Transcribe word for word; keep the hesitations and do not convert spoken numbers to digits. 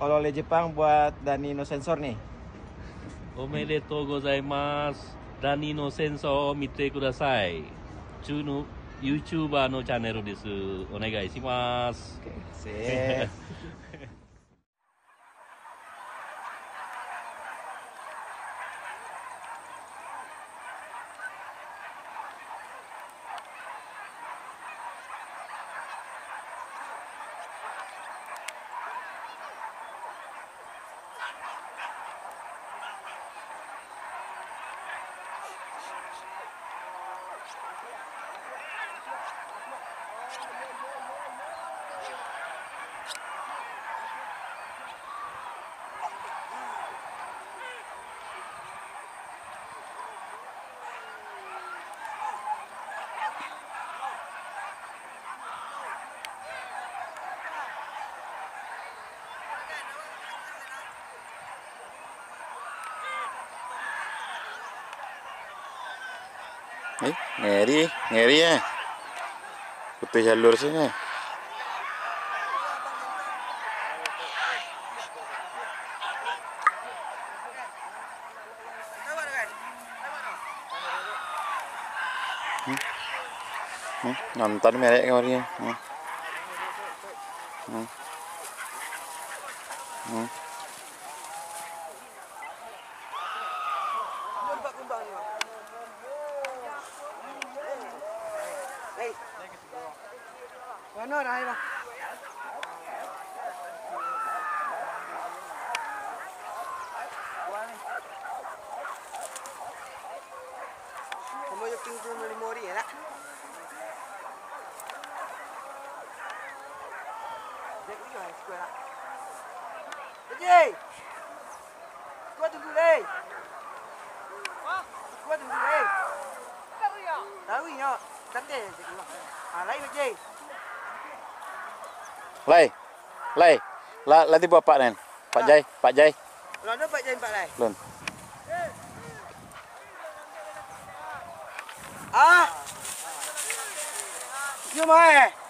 Kalau oleh Jepang buat Dani no sensor nih. Omedetou gozaimasu. Dani no sensor mite kudasai. Chu no YouTuber no channel desu. Onegai shimasu. Oke, sip. Eh, ngeri, ngeri eh. Putus jalur sini. Hmm. Hmm. Nonton merek kemarin. Hmm. Hmm. Hmm. Mano dah, dah? Kamu je pintu nomor lima hari ya, nak? Jadi, ya, sekolah. Jadi. Kau tunggu, Lei. Kau tunggu, Lei. Tahu inyo. Santai je. Ah, lain je. Lai. Lai. Lah, lah tibo Pak Nen. Pak Jai, Pak Jai. Lah, ada Pak Jai, Pak Lai. Lun. Ah. Yo, mai.